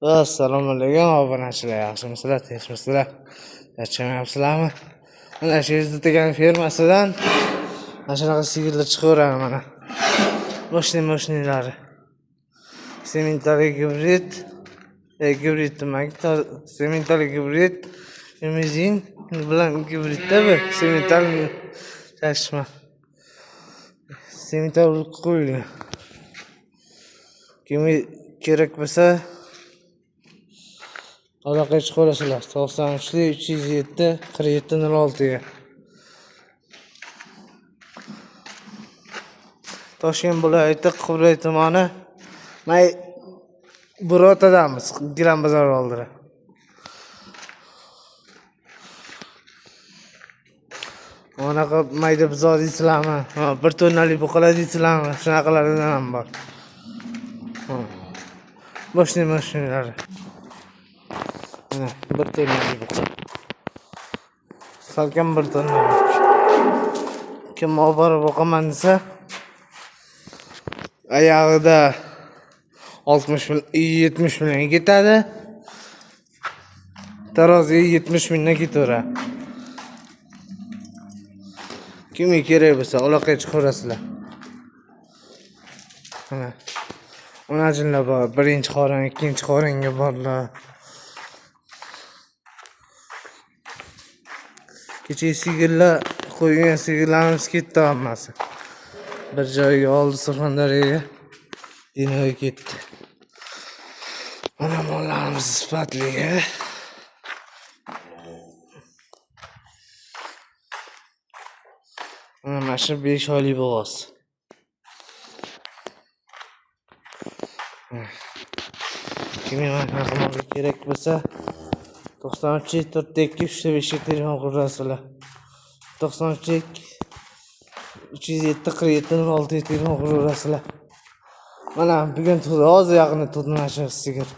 Assalomu alaykum obunachilar, yaxshimisizlar, tinchmisizlar, charchamayapsizlarmi? Mana shu degan firmasidan mana shunaqa sigirlar chiqaveradi mana. Мощный moshinalari. Sementali gibrid, gibrid demak, sementali gibrid, limuzin bilan gibridda bu semental chashma. Semental qo'yilgan. Kimga kerak bo'lsa aloqaga chiqaverasizlar. 93 307 47 06 ga. Toshkent viloyati Qibray tumani May Burotadamiz, Gilam bozor oldida. Anaqa mayda buzoq deysizlarmi? Bir tonnalik buqalar deysizlarmi? Shunaqalaridan ham bor. Мощный mashinalari. Mana bir tonnalik buqa. Salkam bir tonnalik. Kim olib borib boqaman desa, oyog'ida 60 ming, 70 mingga ketadi. Taroziga 70 mingdan ketaveradi. Kimga kerak bo'lsa aloqaga chiqaverasizlar. Mana onajinlar bor, birinchi qorin, ikkinchi qoringa borlar. Kecha sigirlar qo'ygan sigirlarimiz ketdi hammasi. Bir joyga oldi Surxondaryoga. Dinoga ketdi. Mana mollarimiz sifatligi. Mana shu 5 oylik bo'g'oz. Kimga mana shunaqa mollar kerak bo'lsa 93 4 2 3 5 ga telefon qilasizlar. 93 307 47 06 ga telefon qilaverasizlar. Mana bugun tug'di, hozir yaqinda tug'di mana shu sigir.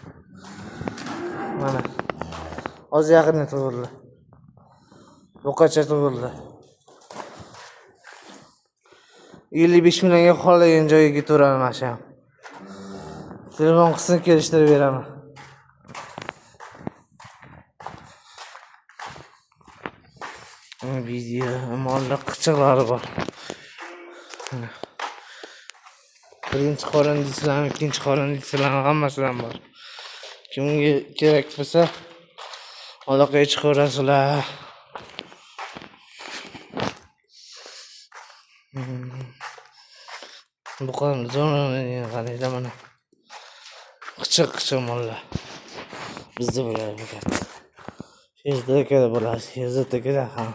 Mana. Hozir yaqinda tug'ildi. Buqacha tug'ildi. 55 millionga xohlagan joyiga ketaveradi mana shu ham. Telefon qilsin, kelishtirib beraman. Video mollar qichiqlari bor. Birinchi qorin deysizlarmi, ikkinchi qorin deysizlarmi, hammasidan bor. Kimga kerak bo'lsa aloqaga chiqaverasizlar. Buqani zo'rg'a qaranglar mana. Qichiq qichiq mollar. Bizda bo'ladi faqat. Sherzod akada bo'ladi, Sherzod akada ham.